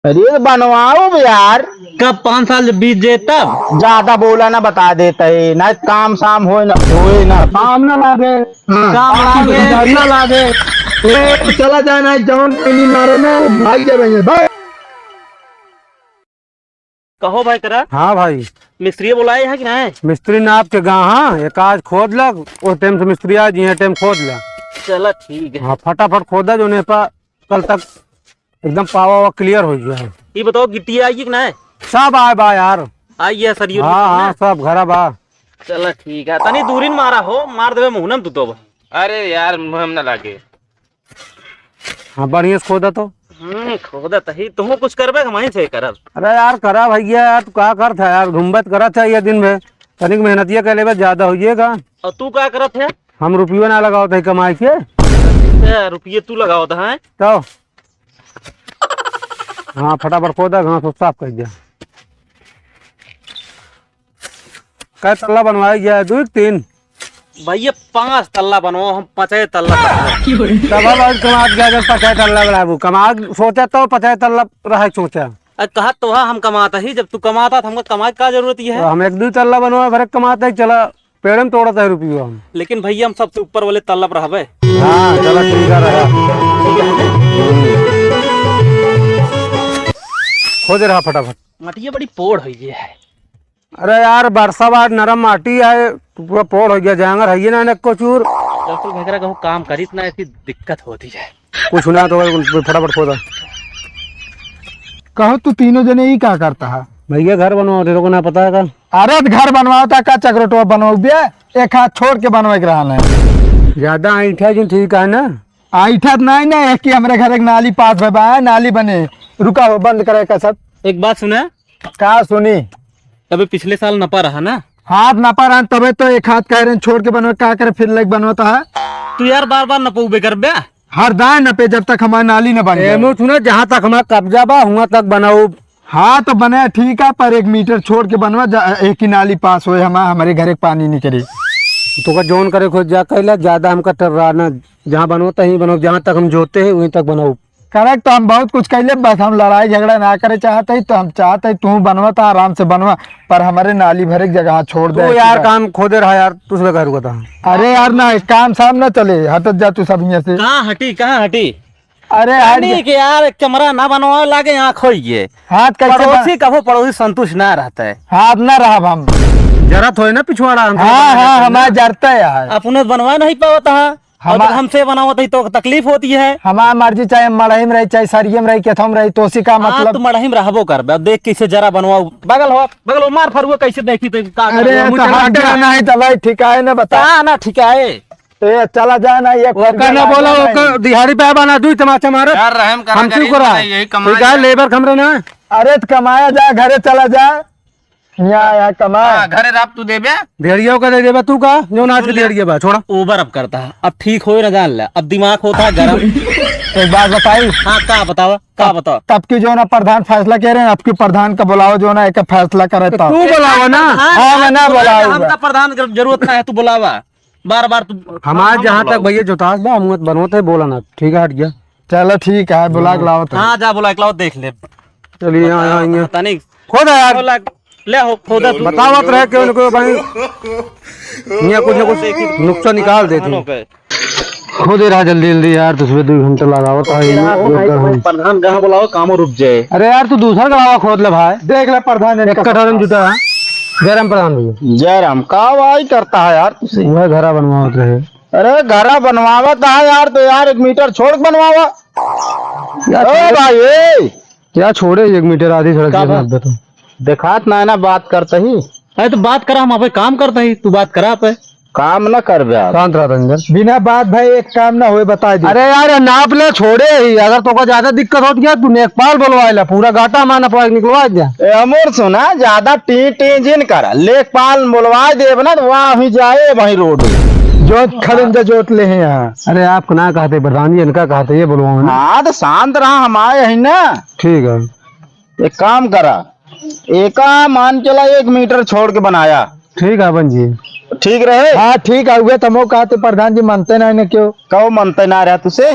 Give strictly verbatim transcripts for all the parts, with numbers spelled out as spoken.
अरे बनवाओ बे यार। कब, पाँच साल जब बीत जाए तब? ज्यादा बोला ना, बता देता है ना, काम शाम होए ना, होए ना। काम ना लागे। हाँ। काम लागे। घर ना लागे। ए, चला जाए ना, जौन कहीं मारे ना, भाग जाए, भाग। कहो भाई करा। हाँ भाई। मिस्त्री बोलाए हैं कि नहीं? मिस्त्री ना आपके गाँव, हाँ, एक आज खोद लग, वो टाइम से मिस्त्री आज ये टाइम खोद लग। चला ठीक है। हाँ, फटाफट खोदा, जो नहीं पा कल तक एकदम पावा वावा क्लियर हो गया है। ये बताओ, गिट्टी आई कि ना? सब आए बा यार। आई है सरियो हाँ, गिट्टी ना? हाँ, सब घरा बा। चला ठीक है, तनी दूरी न मारा हो, मार देवे मुहनम तू तो। अरे यार, मुहम ना लागे। हाँ, बढ़िया से खोदा तो। हम्म, खोदा तही, तुहूँ कुछ करबे, हम वहीं से करब। अरे यार, करा भैया यार, तू का करत है यार, घूमबत करत है ये दिन भर, तनिक मेहनतिया कर लेबे, ज्यादा हो जाएगा। और तू का करत है? हम रुपयो ना लगावत है कमाई के। अच्छा, रुपये तू लगावत है? तो हाँ, फटाफट खोदा, घास उस साफ कर दिया। कै तल्ला बनवाए गया है? दो एक तीन? भैया, पाँच तल्ला बनवाओ, हम पाँचे तल्ला बनवाओ। तब हम आज कमात गया जब पाँचे तल्ला बनाबू। कमा सोचा तो पाँचे तल्ला रहे सोचा। अरे कहा तो है हम कमाता ही, जब तू कमाता तो हमको कमाए का जरूरत ही है? तो हम एक दो तल्ला बनवा भरे कमाता ही चला। पेड़े में तोड़त है रुपयो हम। लेकिन भैया, हम सबसे ऊपर वाले तल्लब रहबे। हाँ, चला ठीक है, रहा। खोदे रहा फटाफट। मटिया बड़ी पोड़ होइ गई है। अरे यार, बरसा बाद नरम माटी है, पूरा पोड़ होइ गया, जांगर है ये ना, ना कुछ और। दरअसल भैया कहूँ काम करित ना, ऐसी दिक्कत होती है। कुछ ना तो फटाफट खोदा। कहो, तू तीनों जने ही का करता है? भैया, घर बनवाओ, तेरे को ना पता है का? अरे, त घर बनवाओ ता का चकरोटवा बनवाओ बे? एक हाथ छोड़ के बनवे के रहल है। ज्यादा ऐंठा जिन ठीक है ना? ऐंठा त नहीं ना, एक कि हमरे घर एक नाली पास भे बा, नाली बने। रुका हो, बंद करे का सब। एक बात सुना। का सुनी? तबे पिछले साल नपा रहा ना? हाथ नपा रहा, तबे तो एक हाथ कह रहे हैं, छोड़ के बनवे, का करे फिर लग बनवाता है। तू यार बार बार नपौबे कर बे। हर दाएं नपे जब तक हमार नाली न बन जाए। एमो सुना, जहाँ तक हमार कब्जा बा, हुआं तक बनाऊ। हाँ, तो बने ठीक है, पर एक मीटर छोड़ के बनवा, जा, एक ही नाली पास होए, हमार, हमरे घर एक पानी निकले। तो का जौन करे खुद जा कैला, ज्यादा हमका टर्रा ना, जहाँ बनवाता ही बनाऊ, जहाँ तक हम जोते हैं, वहीं तक बनाऊ। करेक्ट, तो हम बहुत कुछ कैले, बस हम लड़ाई झगड़ा ना करे चाहते ही, तो हम चाहते ही तू बनवा, तो आराम से बनवा, पर हमरे नाली भरे के जगह छोड़ तू दे। यार, काम खोदे रहा यार, दूसरे घर को था। अरे यार, ना, काम साम ना चले, हटत जा तू सब हियां से। कहाँ हटी, कहाँ हटी? अरे यार, यानी कि यार, कमरा ना बनवावे लागे, आँख होई गे। हाथ कैसे बन- पड़ोसी कभो पड़ोसी संतुष्ट ना रहता है। हाथ ना रहब हम। जरत होए ना पिछवाड़ा, हम हाँ, हाँ, हमारा जरता है यार। अपने बनवा नहीं पावत है, और हमा- हमसे बनावत है तो तकलीफ होती है। हमार मर्जी चाहे मड़ही में रही, चाहे सरिये में रही, केथवा में रही, तोसी का हाँ, मतलब? तू मड़ही में रहबो करबे, अब देख कैसे जरा बनवाओ। बगल हो, बगल हो, मार फरुआ कैसे देखी तो का अरे, करबे? तो मुझे हाथ लग गया। डरा नहीं, तो भाई, ठिकाए ना बता। का ना ठिकाए? ए, चला जा ना, ये वो फरिया कहना ना बोला, जाना वो है। क-, दिहाड़ी पे बना दू तमाचा मारत। यार, रहम करा हम क्यों गरीब करा? बने, यही कमाई ठीक है, है। लेबर कमरे ना। अरे, तो कमाया जा, घरे चला जा। यहाँ, यहाँ कमा। हाँ, घरे रात तू देबे। भेड़िया का दे देबे तू का, जो नाच के सुन ले। भेड़िया बा, छोड़ा। ओवर अब करता है, अब ठीक होए ना जान ले, अब दिमाग होता है गरम। एक बात बताई? हाँ, का बतावा, का बतावा? तब की जो ना प्रधान फैसला कह रहे हैं, अब की प्रधान का बुलाओ, जो ना एक फैसला करे तो तब। तू बुलावा ना। हाँ, हाँ, मैं ना बुलावा, बुलाऊंगा। हमका प्रधान की जरूरत ना है, तू बुलावा। बार बार तू हमार हम जहाँ तक बुलाओ। भैया जोतास बा, हम बनवत है, बोला ना, ठीक है, हट गया। चलो ठीक है, बुला के लाओ तो। हाँ, जा बुला के लाओ, देख ले। चलिए, यहाँ, यहाँ, यहाँ। तनिक। खोदा यार। खोला, ले हो, खोदा तू। बतावत रहे कि उनको भाई, यहाँ कुछ ना कुछ नुक्सा निकाल देती। धानों पे। खोदे रहा जल्दी जल्दी यार, दूसरे दो घंटे लगावत है, ये यार, वो भाई, करता हूँ। प्रधान कहाँ बुलाओ, कामो रुक जाए। अरे यार, तू दूसरा गड़ावा खोद ले भाई। देख ले प्रधान, एक इनका कटोरे में जुटा है। जयराम प्रधान भैया। जयराम, का भाई करता है यार तुझसे? वह घरा बनवावत रहे। अरे घरा बनवावत है यार, तो यार एक मीटर छोड़ के बनवावा। यार, ओ छोड़े। भाई, ए! क्या छोड़े, एक मीटर आधी सड़क का से बा? नाप दे तो। देखात ना है ना, बात करता ही। अरे तो बात करा, हम आपे काम करता ही, तू बात करा आपे। काम ना करबे आप। शांत रह रंजन। बिना बात भाई एक काम ना होए, बता दे। अरे यार, ये नाप ले, छोड़े ही। अगर तोका ज्यादा दिक्कत होत गया, तू लेखपाल बोलवाए ला, पूरा गाटा माना पाए निकलवा दे। ए, अमर सुना, ज्यादा टी टी जिन करा। लेखपाल बोलवाए देब ना, तो वहाँ ही जाए, वहीं रोड। जोत खड़न जा, जोत ले हैं यहाँ। अरे, आपको ना कहते प्रधान जी, इनका कहते, ये बोलवाओ ना। हाँ, तो शांत रहा, हम आए हैं ना। ठीक है। एक काम करा, एका मान चला एक मीटर छोड़ के बनाया। ठीक है बन जी। ठीक रहे? हाँ, ठीक है, उहे तमो कहते प्रधान जी मानते ना ने क्यों? कहो मानते ना रहा तुसे?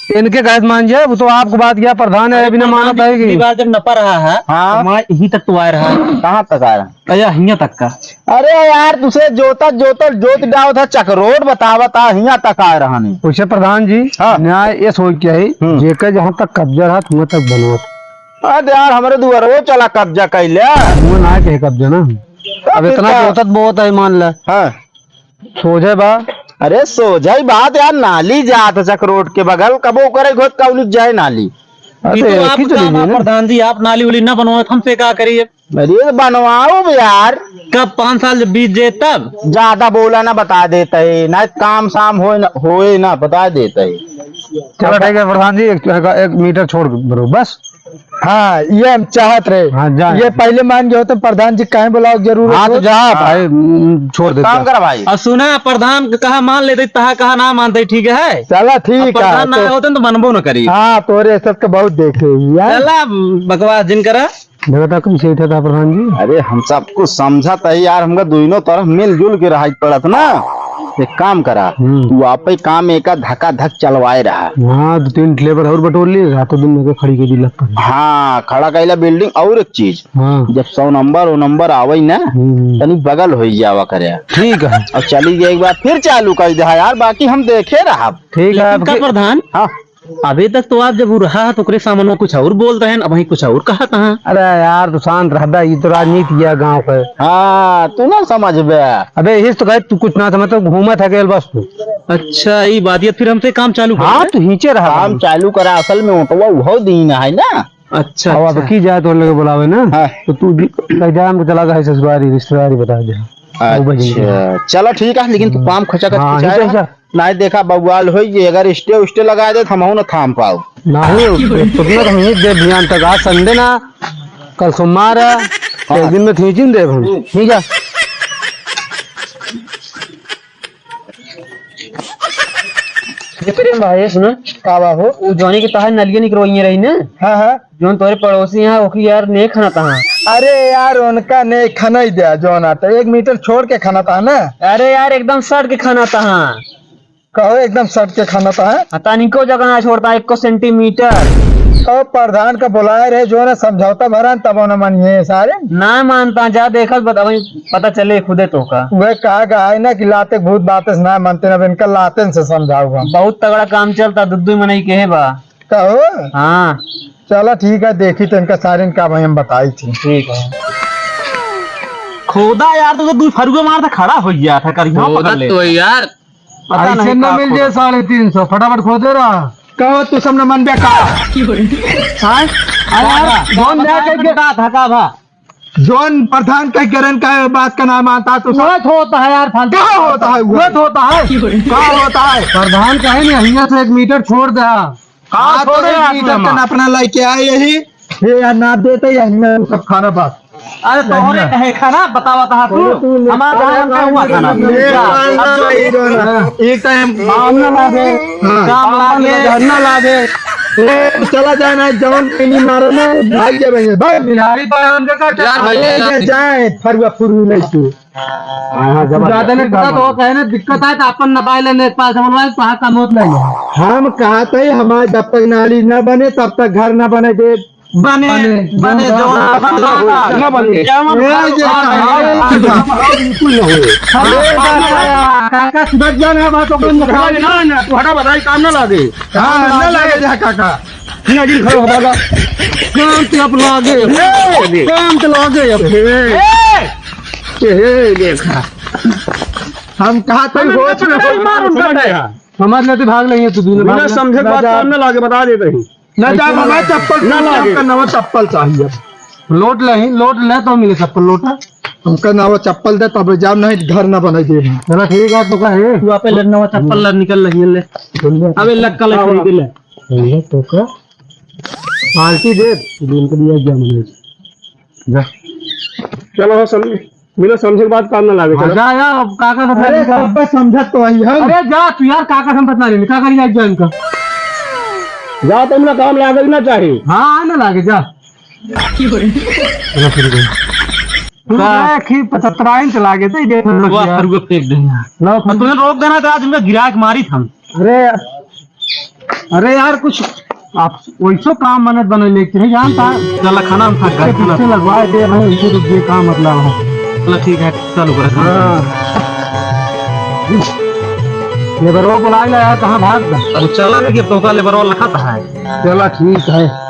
इनके कहे त मान जाए, वो तो आपको बात किया, प्रधान है, अरे अभी ना प्रधान मानत जी, है कि पिछली बार जब नपा रहा है, हाँ। तो वहाँ यहीं तक तो आए रहा है। कहाँ तक आए रहा? अरे हियाँ तक का। अरे यार, तुसे जोतत जोतत जोत डावत है, चकरोट बतावत है, हियाँ तक आए रहा नहीं। वैसे प्रधान जी, हाँ। न्याय ये सोच के है, हम्म। जेकर जहाँ तक कब्जा रहा, वहाँ तक बनवत। अरे यार, हमरे दुआरो चला कब्जा कैले। वो ना कहे कब्जा ना। अब अब फिर इतना का? जोतत बहुत है, मान ले। हाँ। सोझे बा। अरे सोझे ही बात यार, नाली जात है चकरोट के बगल, कबो करे घोत कौनी जाए नाली। अरे ये तो एक ही आपका चली काम है गई ना। प्रधान जी, आप नाली उली ना बनवाओ, हमसे का करिए? अरे बनवाओ बे यार। कब, पाँच साल जब बीत जाए तब? ज्यादा बोला ना, बता देते हैं ना, काम शाम होए ना, होए ना, बता देते हैं। चलो ठीक है प्रधान जी, एक, एक, एक मीटर छोड़ दो बस। हाँ, ये हम चाहत रहे। हाँ, जा। ये पहले मान गए होते, प्रधान जी काहे बुलाओ, जरूरत हाँ, तो हो? जा हाँ। भाई, उम, छोड़ दे काम जा। कर भाई। अब सुना, प्रधान के कहा मान लेते, तहा कहा ना मानते, ठीक है? चला, अब ठीक है, प्रधान ना तो होते तो मनबो न करी। हाँ, तोरे सबके बहुत देखे ही यार। चला, बकवास जिन करा। देखा था कैसे उठा था प्रधान जी? अरे, हम सब कुछ समझा था यार, हमका दोनों तरफ मिलजुल के रहा पड़त ना। एक काम करा, हम्म। तू आपे काम एका धका धक चलवाए रहा। हाँ, दो तीन लेबर और बटोर लिए, रातों दिन में खड़ी के दिलक कर। हाँ, खड़ा कैला building। और एक चीज, हाँ। जब सौ नंबर, वो नंबर आवे ना, हम्म। तनी बगल हो जावा करे। ठीक है। और चली गई एक बार फिर चालू कर दे यार, बाकी हम देखे रहा। ठीक है, लेकिन का आपके प्रधान? हाँ। अभी तक तो आप जब उ रहा है तो ओकरे सामने कुछ और बोल रहे हैं, अब वहीं कुछ और कहत हैं। अरे यार, तू शांत रह बे, ये तो राजनीति है गाँव के। हाँ, तू ना समझ बे। अबे यही तो कहे, तू कुछ ना समझ, तो घूमत है केवल बस तू। अच्छा, ये बात, ये फिर हमसे काम चालू कर हाँ, दे। तू हीचे रहा काम भाई। चालू करा, असल में ओटवा उहो दीन है ना। अच्छा, अब अच्छा। अब की जाए तो लगे बुलावे ना, हाँ। तो तू भी कह दे, हमको चला गया है ससुरारी, रिश्तेदारी बता दे। वो बहिन के। अच्छा, चला ठीक है, लेकिन तू काम खचा कर हाँ, पहुँचाए यही तो रहा। ऐसा। नाहीं देखा बवाल होई जे अगर stay उस्टे लगा दे त हमहू न थाम पाउब। नाहीं, तुमने तो हम ही दे ध्यान तक, आज Sunday ना, कल सोमवार है, हाँ। एक दिन में खींचिन देब हम, ठीक है? ये प्रेम भाई, सुना? का बा हो? वो जौनी के तहार नलिया निकरवाइए रही ना? हाँ, हाँ। जौन तोरे पड़ोसी हैं, ओकी यार नेक खाना तहाँ। अरे यार, उनका नेक खाना ही दिया, जौन आता एक मीटर छोड़ के खाना तहाँ ना। अरे यार, एकदम सट के खाना तहाँ। कहो, एकदम सट के खाना तहाँ। आ, तनिको जगह ना छोड़ता, एको सेंटीमीटर। ओ, प्रधान का बुलाए रहे, जो ना समझौता भरा, तब ना मानिए सारे। ना मानता, जा देखत बता, वही पता चले खुदे तो का। वह कहा गया है ना कि लाते भूत बातें से ना मानते, ना इनका लाते से समझाऊंगा। बहुत तगड़ा काम चलता, दू दू मनई के है बा। कहो? हाँ। चला ठीक है, देखी तो इनका सारे इनका भाई हम बताई थी। ठीक है। खोदा यार, तो दू फरुआ मार था, खड़ा हो गया था, कर यहाँ पकड़ ले। तो यार। पता ऐसे नहीं ना का मिल जाए खोदा। साढ़े तीन सौ, फटाफट खोदे रहा। कहो तू सब न मन बे का? हाँ? अरे यार, कौन न्याय करके का था, का भा? जौन प्रधान कह करन का बात का नाम आता तो सब वह तो होता है यार, फालतू। क्या होता है वो? वह तो होता है। क्या होता है? प्रधान कहे नहीं, हियां से एक मीटर छोड़ दे। हाँ, हाँ, तो छोड़े एक यार मीटर तू कन अपना लेके आए यही। ये यार, नाप देते ही हमने सब खाना पास। अरे, तोहरे कहे खाना बतावा था तू? अरे, तू ले हमारा अरे, धान का हुआ खाना? ले, जा, ले, अब जो ले, ले, ले। एक टाइम काम ना लागे, हाँ। काम लागे, धरना लागे। ए, चला जाए ना, जवन पहली मारो ना, भाग जाए भैया, भाग। बिहारी पान का क्या? यार, अरे, भैया। जा, जाए, फरुआ फुरू नहीं तू। हाँ, हाँ, जबरदस्त। ज्यादा नहीं पता तो कहे ना, दिक्कत आए तो अपन न पाए लेने, पास हम लोग कहाँ कम होत नहीं है। हम कहते हैं, हमारे जब तक नाली न बने, तब तक घर न बने दे। बने, बने, बने, जो ना बने। क्या हम ए, ये हाँ, हाँ, हाँ, बिल्कुल न हो। अरे, काका, सुधर जा ना, बात तो बंद कर। ना, ना, तू हटा, बताई, काम ना लागे। हाँ, ना लागे जा, काका। ना, जी, खड़ो हो, बाबा। काम तो अब लागे। ए! काम तो लागे अब। ए! ए, देखा। हम कहा था, हम होश में इनका हो, मार, उनका समझ गया। समझ लेते, भाग लेंगे तू, दूर बिना भाग ले। समझे ना बात जा। काम ना लागे, बता देते हैं। ना जा, हमारे चप्पल ना चाहिए, लागे। हमका नवा चप्पल चाहिए। लोट ले ही, लोट ले तो मिले चप्पल, लोटा। हमका नवा चप्पल दे, तब जाम नहीं, घर ना बनाई दे। चला ठीक है, तो का है? तू आपे ले, नवा चप्पल ला, निकल ले, ले। अबे लक्का ले, हाँ, खरीद ले। ले तो का? पार्टी दे, दिन को दिया क्या मिले? जा। चलो, हो, समझ, बिना समझे के बात काम ना लागे, हाँ, चलो। जा, जा, अब काका से अरे, फैसला कर। काका समझत तो आई हम। अरे, जा तू यार, काका से हम बता रहे, का करी जाए इनका? जा, तुम ना काम लागे ना चाही। हाँ, हाँ, ना लागे, जा। तू का? देख ही पचहत्तर इंच लागे, तो ये देख लो वाह, यार। फरुआ फेंक दे। लो, अब तुम्हें रोक देना था, आज इनका गिराक मारी था। अरे, अरे यार, कुछ आप वैसो काम मनत बने लेके है, जानता? चला, खाना हम खा के पीछे लगवाए दे भाई, इसे रुक गए, काम मतलब है। चला, ठीक है, चलो, बड़ा काम। हाँ। लेबरवा बुलाए ला यार, कहाँ भाग गया? अब चला, देखिए, तोका लेबरवा लखत है। चला, ठीक है।